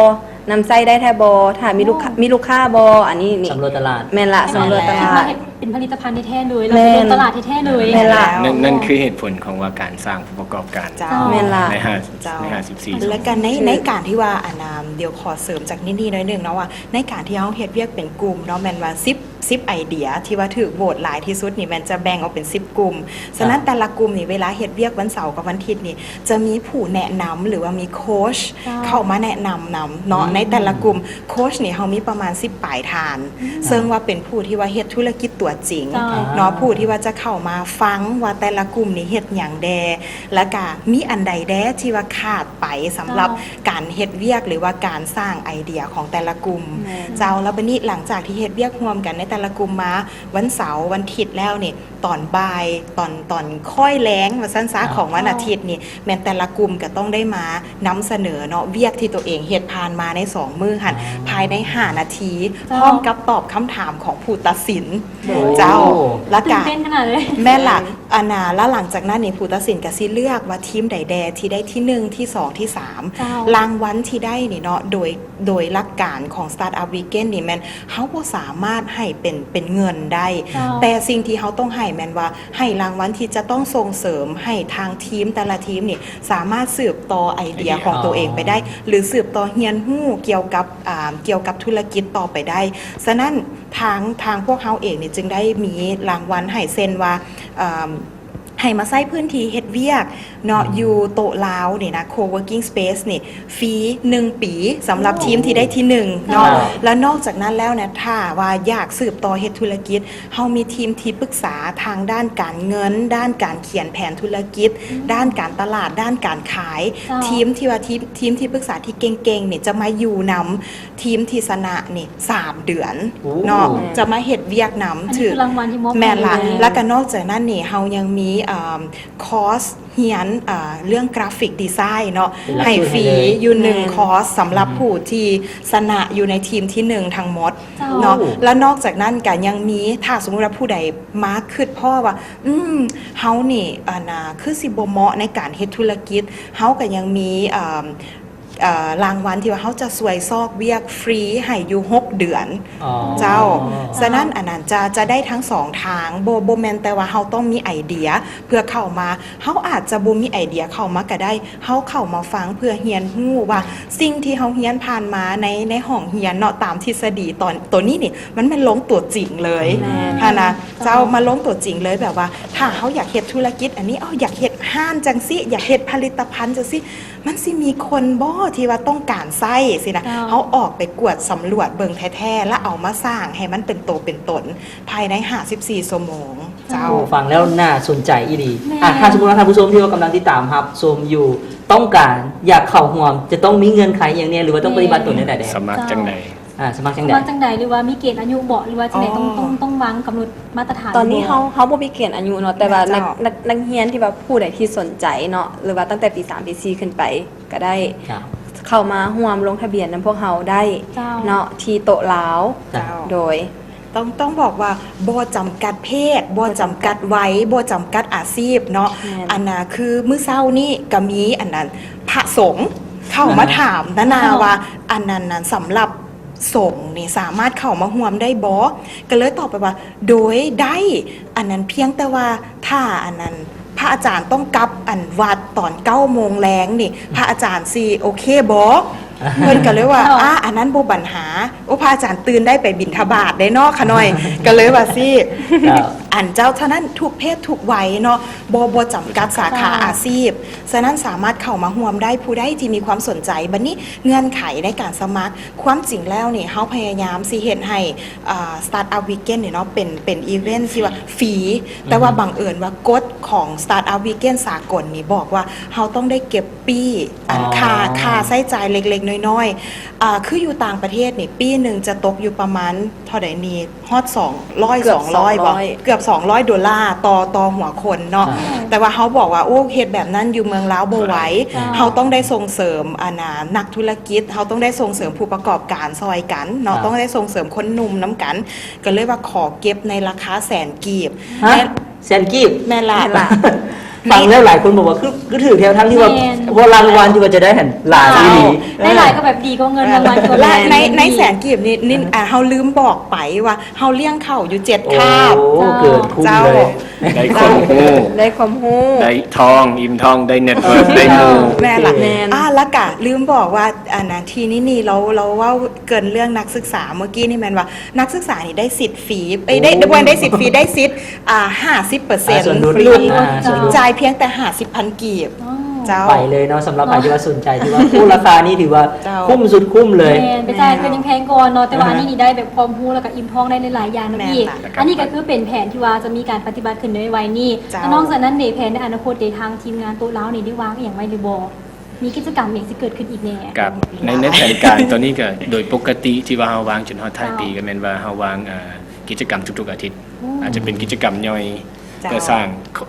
ນຳໃຊ້ໄດ້ແທ້ບໍ່? ຖ້າມີລູກຄ້າ ອ່າ ມີລູກຄ້າບໍ່? ອັນນີ້ນີ້ ສຳຫຼວດຕະຫຼາດ. ແມ່ນລະ ສຳຫຼວດຕະຫຼາດ ເຮັດເປັນຜະລິດຕະພັນແທ້ໆເລີຍ ແມ່ນ ແລ້ວກໍລົງຕະຫຼາດແທ້ໆເລີຍ. ແມ່ນລະ ນັ້ນ ນັ້ນຄືເຫດຜົນຂອງວ່າການສ້າງຜູ້ປະກອບການ ເຈົ້າ ແມ່ນລະ ໃນຫ້າ ເຈົ້າ ໃນຫ້າສິບສີ່ ແລ້ວກໍໃນ ໃນການທີ່ວ່າ ອັນນ່າ ດຽວຂໍເສີມຈາກນີ້ໆໜ້ອຍໜຶ່ງເນາະ ວ່າໃນການທີ່ເຮົາເຮັດວຽກເປັນກຸ່ມເນາະ ແມ່ນວ່າສິບ ສິບໄອເດຍທີ່ວ່າຖືກໂຫວດຫຼາຍທີ່ສຸດນີ້ ແມ່ນຈະແບ່ງອອກເປັນສິບກຸ່ມ. ສະນັ້ນ ອ່າ ແຕ່ລະກຸ່ມນີ້ ເວລາເຮັດວຽກວັນເສົາກັບວັນທິດນີ້ ຈະມີຜູ້ແນະນຳ ຫຼືວ່າມີໂຄຊ ເຈົ້າ ເຂົ້າມາແນະນຳນຳເນາະ ອືມ ໃນແຕ່ລະກຸ່ມ. ໂຄຊນີ້ເຮົາມີປະມານສິບປາຍທ່ານ ອືມ ເຊິ່ງວ່າເປັນຜູ້ທີ່ວ່າເຮັດທຸລະກິດຕົວຈິງ ເຈົ້າ ເນາະ ຜູ້ທີ່ວ່າຈະເຂົ້າມາຟັງວ່າແຕ່ລະກຸ່ມນີ້ເຮັດຫຍັງແດ່ ແລ້ວກະມີອັນໃດແດ່ທີ່ວ່າຂາດໄປສຳລັບ ເຈົ້າ ການເຮັດວຽກ ຫຼືວ່າການສ້າງໄອເດຍຂອງແຕ່ລະກຸ່ມ. ແມ່ນ ເຈົ້າ ແລ້ວບາດນີ້ຫຼັງຈາກທີ່ເຮັດວຽກຮ່ວມກັນໃນແຕ່ລະກຸ່ມມາ ວັນເສົາ ວັນທິດແລ້ວນີ້ ຕອນບ່າຍ ຕອນ ຕອນຄ້ອຍແລງວ່າຊັ້ນຊະ ອ່າ ຂອງວັນອາທິດນີ້ ເຈົ້າ ແມ່ນແຕ່ລະກຸ່ມກໍຕ້ອງໄດ້ມານຳສະເໜີເນາະ ວຽກທີ່ຕົວເອງເຮັດຜ່ານມາໃນສອງມື້ຫັ້ນ ອ່າ ພາຍໃນຫ້ານາທີ ເຈົ້າ ພ້ອມກັບຕອບຄຳຖາມຂອງຜູ້ຕັດສິນ. ໂອ້ ເຈົ້າ ແລ້ວກະ ຕື່ນເຕັ້ນຂະໜາດເລີຍ. ແມ່ນລະ ອັນນ່າ ແລ້ວຫຼັງຈາກນັ້ນນີ້ ຜູ້ຕັດສິນກໍຊິເລືອກວ່າທີມໃດແດ່ທີ່ໄດ້ທີໜຶ່ງ ທີສອງ ທີສາມ. ເຈົ້າ ລາງວັນທີ່ໄດ້ນີ້ເນາະ ໂດຍ ໂດຍຫຼັກການຂອງ Startup Weekend ນີ້ແມ່ນເຮົາບໍ່ສາມາດໃຫ້ເປັນ ເປັນເງິນໄດ້ ເຈົ້າ ແຕ່ສິ່ງທີ່ເຮົາຕ້ອງໃຫ້ແມ່ນວ່າ ໃຫ້ລາງວັນທີ່ຈະຕ້ອງສົ່ງເສີມໃຫ້ທາງທີມແຕ່ລະທີມນີ້ສາມາດສືບຕໍ່ໄອເດຍຂອງຕົວເອງໄປໄດ້ ຫຼືສືບຕໍ່ຮຽນຮູ້ກ່ຽວກັບ ອ່າ ກ່ຽວກັບທຸລະກິດຕໍ່ໄປໄດ້. ສະນັ້ນ ທາງ ທາງພວກເຮົາເອງນີ້ຈຶ່ງໄດ້ມີລາງວັນໃຫ້ ເຊັ່ນວ່າ ເອີ່ມ ໃຫ້ມາໃຊ້ພື້ນທີ່ເຮັດວຽກເນາະ ອືມ ຢູ່ໂຕະລາວນີ້ນະ Co-working Space ນີ້ຟຣີໜຶ່ງປີ ສຳລັບ ໂອ້ ທີມທີ່ໄດ້ທີໜຶ່ງເນາະ. ເຈົ້າ ແລ້ວນອກຈາກນັ້ນແລ້ວນະ ຖ້າວ່າຢາກສືບຕໍ່ເຮັດທຸລະກິດ ເຮົາມີທີມທີ່ປຶກສາທາງດ້ານການເງິນ, ດ້ານການຂຽນແຜນທຸລະກິດ, ອືມ ດ້ານການຕະຫຼາດ, ດ້ານການຂາຍ. ເຈົ້າ ທີມທີ່ວ່າ ທີມ ທີມທີ່ປຶກສາທີ່ເກັ່ງໆນີ້ຈະມາຢູ່ນຳ ທີມທີ່ຊະນະນີ້ສາມເດືອນ ໂອ້ ເນາະ ຈະມາເຮັດວຽກນຳ. ອັນນີ້ຄືລາງວັນທີ່ມອບໃຫ້ເລີຍ. ແມ່ນລະ. ແລ້ວກໍນອກຈາກນັ້ນນີ້ ເຮົາຍັງມີ ເອີ່ມ ຄອສຮຽນ ເອີ່ ເລື່ອງກຣາຟິກດີໄຊເນາະ ເປັນຫຼັກສູດໃຫ້ເລີຍ ໃຫ້ຟຣີຢູ່ໜຶ່ງ ແມ່ນ ຄອສ ສຳລັບ ອືມ ຜູ້ທີ່ຊະນະຢູ່ໃນທີມທີໜຶ່ງທັງໝົດ ເຈົ້າ ເນາະ. ໂອ້ ແລ້ວນອກຈາກນັ້ນກໍຍັງມີ ຖ້າສົມມຸດວ່າຜູ້ໃດມາຄິດພໍ້ວ່າ ອືມ ເຮົານີ້ ອັນນ່າ ຄືຊິບໍ່ເໝາະໃນການເຮັດທຸລະກິດ ເຮົາກໍຍັງມີ ເອີ່ມ ເອີ່ ລາງວັນທີ່ວ່າເຮົາຈະຊ່ວຍຊອກວຽກຟຣີໃຫ້ຢູ່ຫົກເດືອນ. ອໍ ເຈົ້າ ອໍ ສະນັ້ນ ອັນນັ້ນຈະ ຈະໄດ້ທັງສອງທາງ ບໍ່ ບໍ່ແມ່ນແຕ່ວ່າເຮົາຕ້ອງມີໄອເດຍເພື່ອເຂົ້າມາ ເຮົາອາດຈະບໍ່ມີໄອເດຍເຂົ້າມາກໍໄດ້ ເຮົາເຂົ້າມາຟັງເພື່ອຮຽນຮູ້ວ່າສິ່ງທີ່ເຮົາຮຽນຜ່ານມາໃນ ໃນຫ້ອງຮຽນເນາະ ຕາມທິດສະດີ ຕອນ ໂຕນີ້ນີ້ມັນແມ່ນລົງຕົວຈິງເລີຍ ແມ່ນ ຫັ້ນນະ ເຈົ້າ ເຈົ້າ ມາລົງຕົວຈິງເລີຍ ແບບວ່າຖ້າເຮົາຢາກເຮັດທຸລະກິດອັນນີ້ ເອົາ ຢາກເຮັດຮ້ານຈັ່ງຊີ້ ຢາກເຮັດຜະລິດຕະພັນຈັ່ງຊີ້ ມັນຊິມີຄົນບໍ່ທີ່ວ່າຕ້ອງການໃຊ້ຊີ້ນະ. ເຈົ້າ ເຮົາອອກໄປກວດສຳຫຼວດເບິ່ງແທ້ໆ ແລ້ວເອົາມາສ້າງໃຫ້ມັນເປັນໂຕເປັນຕົນພາຍໃນຫ້າສິບສີ່ຊົ່ວໂມງ. ເຈົ້າ ເຈົ້າ ໂອ້ ຟັງແລ້ວໜ້າສົນໃຈອີ່ຫຼີ. ແມ່ນ ອ່ະ ຖ້າສົມມຸດວ່າທ່ານຜູ້ຊົມທີ່ວ່າກຳລັງຕິດຕາມຮັບຊົມຢູ່ ຕ້ອງການຢາກເຂົ້າຮ່ວມ ຈະຕ້ອງມີເງື່ອນໄຂອີ່ຫຍັງແດ່ ຫຼືວ່າຕ້ອງປະຕິບັດຕົວແນວໃດແດ່? ສະໝັກຈັ່ງໃດ? ເຈົ້າ ອ່າ ສະໝັກຈັ່ງໃດ? ສະໝັກຈັ່ງໃດ ຫຼືວ່າມີເກນອາຍຸບໍ ຫຼືວ່າຈັ່ງໃດ? ອໍ ຕ້ອງ ຕ້ອງ ຕ້ອງວາງກຳນົດມາດຕະຖານ ຕອນນີ້ເຮົາ ເຮົາບໍ່ມີເກນອາຍຸເນາະ ແຕ່ວ່າ ເຈົ້າ ນັກ ນັກ ນັກຮຽນທີ່ວ່າຜູ້ໃດທີ່ສົນໃຈເນາະ ຫຼືວ່າຕັ້ງແຕ່ປີສາມ ປີສີ່ ຂຶ້ນໄປກໍໄດ້ ເຈົ້າ ເຂົ້າມາຮ່ວມລົງທະບຽນນຳພວກເຮົາໄດ້ ເຈົ້າ ເນາະ ທີ່ໂຕະລາວ. ເຈົ້າ ໂດຍ ຕ້ອງ ຕ້ອງບອກວ່າບໍ່ຈຳກັດເພດ ບໍ່ຈຳກັດໄວ ບໍ່ຈຳກັດອາຊີບເນາະ. ແມ່ນ ອັນນ່າ ຄືມື້ເຊົ້ານີ້ກໍມີ ອັນນັ້ນ ພະສົງເຂົ້າມາ ອ່າ ຖາມນານາ ເຈົ້າ ວ່າ ອັນນັ້ນ ສຳລັບ ສົງນີ້ສາມາດເຂົ້າມາຮ່ວມໄດ້ບໍ່? ກໍເລີຍຕອບໄປວ່າ ໂດຍໄດ້ ອັນນັ້ນ ພຽງແຕ່ວ່າຖ້າ ອັນນັ້ນ ພະອາຈານຕ້ອງກັບ ອັນ ວັດຕອນເກົ້າໂມງແລງນີ້ ພະອາຈານຊິໂອເຄບໍ່? ເພິ່ນກໍເລີຍວ່າ ເຈົ້າ ອາ ອັນນັ້ນບໍ່ບັນຫາ ໂອ ພະອາຈານຕື່ນໄດ້ໄປບິນທະບາດເດ້ເນາະ ຂະນ້ອຍ ກໍເລີຍວ່າຊີ້ ເຈົ້າ ອັນເຈົ້າ ສະນັ້ນທຸກເພດທຸກໄວເນາະ ບໍ່ ບໍ່ຈຳກັດສາຂາອາຊີບ ສະນັ້ນສາມາດເຂົ້າມາຮ່ວມໄດ້ ຜູ້ໃດທີ່ມີຄວາມສົນໃຈ. ບັດນີ້ເງື່ອນໄຂໃນການສະໝັກ ຄວາມຈິງແລ້ວນີ້ ເຮົາພະຍາຍາມຊິເຮັດໃຫ້ ເອີ Startup Weekend ນີ້ເນາະ ເປັນ ເປັນອີເວັນທີ່ວ່າຟຣີ ແຕ່ວ່າບັງເອີນວ່າກົດຂອງ Startup Weekend ສາກົນນີ້ບອກວ່າ ເຮົາຕ້ອງໄດ້ເກັບປີ້ ອັນ ອ່າ ຄ່າ ຄ່າໃຊ້ຈ່າຍເລັກໆນ້ອຍໆ ອ່າ ຄືຢູ່ຕ່າງປະເທດນີ້ ປີ້ໜຶ່ງຈະຕົກຢູ່ປະມານເທົ່າໃດນີ້ ຮອດສອງຮ້ອຍ ເກືອບສອງຮ້ອຍ ສອງຮ້ອຍ ບໍ່ ເກືອບສອງຮ້ອຍໂດລາຕໍ່ ຕໍ່ຫົວຄົນເນາະ ແຕ່ວ່າເຮົາບອກວ່າ ໂອ້ ເຮັດແບບນັ້ນຢູ່ເມືອງລາວບໍ່ໄຫວ ເຮົາຕ້ອງໄດ້ສົ່ງເສີມ ອັນນ່າ ນັກທຸລະກິດ ເຮົາຕ້ອງໄດ້ສົ່ງເສີມຜູ້ປະກອບການຊ່ອຍກັນເນາະ ຕ້ອງໄດ້ສົ່ງເສີມຄົນໜຸ່ມນຳກັນ ກໍເລີຍວ່າຂໍເກັບໃນລາຄາແສນກີບ ຮະ ແມ່ນ ແສນກີບ ແມ່ນລະ ແມ່ນລະ ຟັງແລ້ວຫຼາຍຄົນບອກວ່າ ຄື ຄືຖືກແທ້ ທັງທີ່ວ່າ ແມ່ນ ວ່າລາງວັນທີ່ວ່າຈະໄດ້ຫັ້ນຫຼາຍອີ່ຫຼີ ໄດ້ຫຼາຍກໍແບບດີກວ່າເງິນລາງວັນສ່ວນໃຫຍ່ ແລະ ໃນ ໃນແສນກີບນີ້ ນິນ ອ່າ ເຮົາລືມບອກໄປວ່າ ເຮົາລ້ຽງເຂົາຢູ່ເຈັດຄາບ ໂອ້ ເກີນຄຸ້ມເລີຍ ໄດ້ຄວາມຮູ້ ໄດ້ຄວາມຮູ້ ໄດ້ທ້ອງ ອີ່ມທ້ອງ ໄດ້ເນັດເວີກ ໄດ້ໝູ່ ແມ່ນລະ ແມ່ນ ອ່າ ລະກະລືມບອກວ່າ ອັນນ່າ ທີ່ນີ້ນີ້ ເຮົາ ເຮົາເວົ້າເກີນເລື່ອງນັກສຶກສາເມື່ອກີ້ນີ້ແມ່ນວ່າ ນັກສຶກສານີ້ໄດ້ສິດຟຣີ ເອີຍ ໄດ້ ບໍ່ແມ່ນໄດ້ສິດຟຣີ ໄດ້ສິດ ອ່າ ຫ້າສິບເປີເຊັນ ອ່າ ສ່ວນຫຼຸດ ຫຼຸດ ອ່າ ສ່ວນຫຼຸດ ຈ່າຍພຽງແຕ່ຫ້າສິບພັນກີບ ອໍ ເຈົ້າ ໄປເລີຍເນາະ ສຳລັບໃຜທີ່ວ່າສົນໃຈ ທີ່ວ່າ ໂອ້ ລາຄານີ້ຖືວ່າ ເຈົ້າ ຄຸ້ມສຸດຄຸ້ມເລີຍ ແມ່ນ ໄປຈ່າຍເພິ່ນຍັງແພງກ່ອນເນາະ ແຕ່ວ່າ ອ່າ ອັນນີ້ນີ້ໄດ້ແບບຄວາມຮູ້ ແລ້ວກໍອີ່ມທ້ອງໄດ້ຫຼາຍໆຢ່າງນຳອີກ ແມ່ນລະ ອັນນີ້ກໍຄືເປັນແຜນທີ່ວ່າຈະມີການປະຕິບັດຂຶ້ນໃນໄວໆນີ້ ເຈົ້າ ແລະ ນອກຈາກນັ້ນເດ ແຜນໃນອະນາຄົດເດ ທາງທີມງານໂຕະລາວນີ້ໄດ້ວາງອີ່ຫຍັງໄວ້ຫຼືບໍ່? ມີກິດຈະກຳຫຍັງຊິເກີດຂຶ້ນອີກແດ່? ກັບໃນ ໃນແຜນການຕອນນີ້ກໍໂດຍປົກກະຕິທີ່ວ່າເຮົາວາງຈົນຮອດທ້າຍປີ ເຈົ້າ ກໍແມ່ນວ່າເຮົາວາງ ເອີ ກິດຈະກຳທຸກໆອາທິດ ອືມ ອາດຈະເປັນກິດຈະກຳຍ່ອຍ ເຈົ້າ ເພື່ອສ້າງ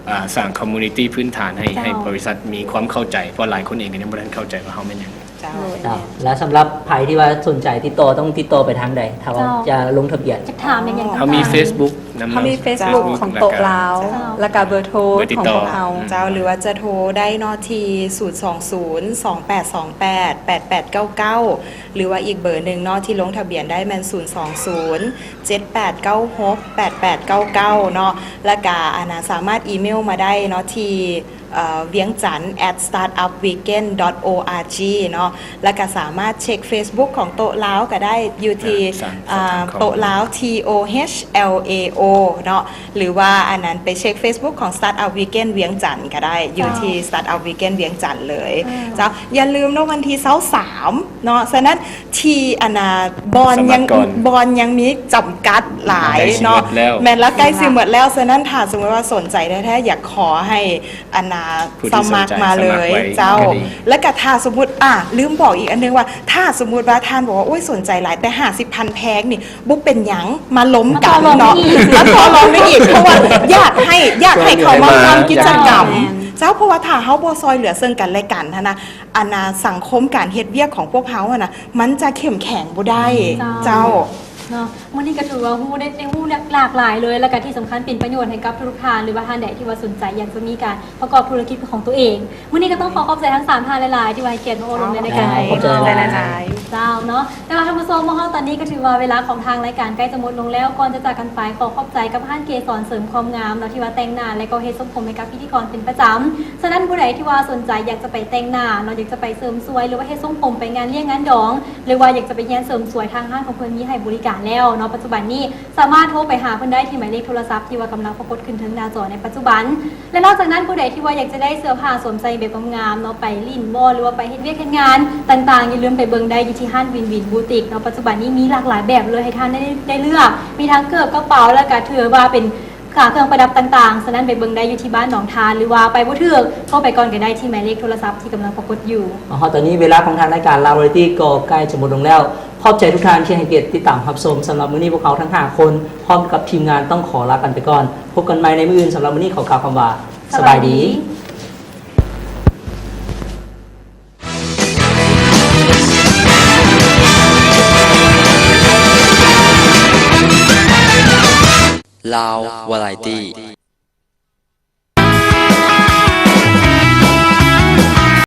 ເອີ ສ້າງຄອມມູນິຕີພື້ນຖານໃຫ້ ເຈົ້າ ໃຫ້ບໍລິສັດມີຄວາມເຂົ້າໃຈ ເພາະຫຼາຍຄົນເອງກໍຍັງບໍ່ທັນເຂົ້າໃຈວ່າເຮົາແມ່ນຫຍັງ. ເຈົ້າ ເຈົ້າ ແລ້ວສຳລັບໃຜທີ່ວ່າສົນໃຈຕິດຕໍ່ ຕ້ອງຕິດຕໍ່ໄປທາງໃດ ຖ້າວ່າ ເຈົ້າ ຈະລົງທະບຽນ? ຈະຖາມແມ່ນຫຍັງ ເຮົາມີ ເຟສບຸກ ນຳ ເຮົາມີ ເຟສບຸກ ຂອງໂຕະລາວ ເຈົ້າ ແລ້ວກະເບີໂທ ເບີຕິດຕໍ່ ຂອງພວກເຮົາ ເຈົ້າ ຫຼືວ່າຈະໂທໄດ້ເນາະ ທີ່ ສູນສອງສູນ ສອງແປດສອງແປດ ແປດແປດເກົ້າເກົ້າ ຫຼືວ່າອີກເບີໜຶ່ງເນາະ ທີ່ລົງທະບຽນໄດ້ແມ່ນ ສູນສອງສູນ ເຈັດແປດເກົ້າຫົກ ແປດແປດເກົ້າເກົ້າ ເນາະ ແລ້ວກະ ອັນນ່າ ສາມາດອີເມວມາໄດ້ເນາະ ທີ່ ເອີ ວຽງຈັນ ແອັດ ສະຕາດອັບວີກເກັນ ດອດ ໂອອາຈີ ເນາະ ແລ້ວກະສາມາດເຊັກເຟສບຸກຂອງໂຕະລາວກໍໄດ້ ຢູ່ທີ່ ອ່າ ໂຕະລາວ ທີ ໂອ ເອັດ ແອລ ເອ ໂອ ເນາະ ຫຼືວ່າ ອັນນັ້ນ ໄປເຊັກເຟສບຸກຂອງ Startup Weekend ວຽງຈັນກໍໄດ້ ຢູ່ທີ່ Startup Weekend ວຽງຈັນເລີຍ ເຈົ້າ ຢ່າລືມເນາະ ວັນທີຊາວສາມເນາະ ສະນັ້ນ ທີ່ ອັນນ່າ ບ່ອນຍັງ ສະໝັກກ່ອນ ບ່ອນຍັງມີຈຳກັດຫຼາຍເນາະ ໃກ້ຊິໝົດແລ້ວ ແມ່ນລະ ໃກ້ຊິໝົດແລ້ວ ສະນັ້ນ ຖ້າສົມມຸດວ່າສົນໃຈແທ້ໆ ຢາກຂໍໃຫ້ ອັນນ່າ ຜູ້ທີ່ສົນໃຈ ສະໝັກມາເລີຍ ສະໝັກໄວ້ ເຈົ້າ ກໍດີ ແລ້ວກໍຖ້າສົມມຸດ ອ່າ ລືມບອກອີກອັນໜຶ່ງວ່າ ຖ້າສົມມຸດວ່າທ່ານບອກວ່າ ໂອ້ຍ ສົນໃຈຫຼາຍ ແຕ່ຫ້າສິບພັນແພງນີ້ ບໍ່ເປັນຫຍັງ ມາລົມກັນເນາະ ມາຕໍ່ລອງໄດ້ອີກ ມາຕໍ່ລອງໄດ້ອີກ ເພາະວ່າຢາກໃຫ້ ຢາກໃຫ້ເຂົາມາຮ່ວມກິດຈະກຳ ແມ່ນ ເຈົ້າ ເພາະວ່າຖ້າເຮົາບໍ່ຊ່ອຍເຫຼືອເຊິ່ງກັນແລະກັນຫັ້ນນະ ອັນນ່າ ສັງຄົມການເຮັດວຽກຂອງພວກເຮົາຫັ້ນນະ ມັນຈະເຂັ້ມແຂງບໍ່ໄດ້ ເຈົ້າ ເຈົ້າ ເນາະ ມື້ນີ້ກໍຖືວ່າຮູ້ໄດ້ ໄດ້ຮູ້ຫຼາກຫຼາຍເລີຍ ແລ້ວກໍທີ່ສຳຄັນເປັນປະໂຫຍດໃຫ້ກັບທຸກໆທ່ານ ຫຼືວ່າທ່ານໃດທີ່ວ່າສົນໃຈຢາກຈະມີການປະກອບທຸລະກິດເປັນຂອງຕົວເອງ. ມື້ນີ້ກໍຕ້ອງຂໍຂອບໃຈທັງສາມທ່ານຫຼາຍໆ ທີ່ວ່າໃຫ້ກຽດມາໂອ້ລົມໃນລາຍການ ຂອບໃຈຫຼາຍໆ ເຈົ້າ ເນາະ. ແຕ່ວ່າທ່ານຜູ້ຊົມ ມາຮອດຕອນນີ້ກໍຖືວ່າເວລາຂອງທາງລາຍການໃກ້ຈະໝົດລົງແລ້ວ. ກ່ອນຈະຈາກກັນໄປ ຂໍຂອບໃຈກັບຮ້ານເກສອນເສີມຄວາມງາມເນາະ ທີ່ວ່າແຕ່ງໜ້າ ແລະ ກໍເຮັດຊົງຜົມໃຫ້ກັບພິທີກອນເປັນປະຈຳ. ສະນັ້ນ ຜູ້ໃດທີ່ວ່າສົນໃຈຢາກຈະໄປແຕ່ງໜ້າເນາະ ຢາກຈະໄປເສີມສວຍ ຫຼືວ່າເຮັດຊົງຜົມໄປງານລ້ຽງງານດອງ ຫຼືວ່າຢາກຈະໄປຮຽນເສີມສວຍ ທາງຮ້ານຂອງເພິ່ນມີໃຫ້ບໍລິການແລ້ວເນາະ ປັດຈຸບັນນີ້ ສາມາດໂທໄປຫາເພິ່ນໄດ້ທີ່ໝາຍເລກໂທລະສັບທີ່ວ່າກຳລັງປາກົດຂຶ້ນເທິງໜ້າຈໍໃນປັດຈຸບັນ. ແລະ ນອກຈາກນັ້ນ ຜູ້ໃດທີ່ວ່າຢາກຈະໄດ້ເສື້ອຜ້າສວມໃສ່ແບບງາມໆເນາະ ໄປຫຼິ້ນບໍ ຫຼືວ່າໄປເຮັດວຽກເຮັດງານຕ່າງໆ ຢ່າລືມໄປເບິ່ງໄດ້ຢູ່ທີ່ຮ້ານວິນວິນບູຕິກເນາະ. ປັດຈຸບັນນີ້ມີຫຼາກຫຼາຍແບບເລີຍໃຫ້ທ່ານໄດ້ ໄດ້ເລືອກ ມີທັງເກີບ ກະເປົາ ແລ້ວກະຖືວ່າເປັນ ຄ່າເຄື່ອງປະດັບຕ່າງໆ. ສະນັ້ນໄປເບິ່ງໄດ້ຢູ່ທີ່ບ້ານໜອງທານ ຫຼືວ່າໄປບໍ່ຖືກ ໂທໄປກ່ອນກໍໄດ້ທີ່ໝາຍເລກໂທລະສັບທີ່ກຳລັງປາກົດຢູ່. ມາຮອດຕອນນີ້ ເວລາຂອງທາງລາຍການລາວວາໄລຕີກໍໃກ້ຈະໝົດລົງແລ້ວ. ຂອບໃຈທຸກທ່ານທີ່ໃຫ້ກຽດຕິດຕາມຮັບຊົມ. ສຳລັບມື້ນີ້ພວກເຮົາທັງຫ້າຄົນ ພ້ອມກັບທີມງານຕ້ອງຂໍລາກັນໄປກ່ອນ. ພົບກັນໃໝ່ໃນມື້ອື່ນ. ສຳລັບມື້ນີ້ຂໍກ່າວຄຳວ່າ ສະບາຍດີ. ລາວວາໄລຕີ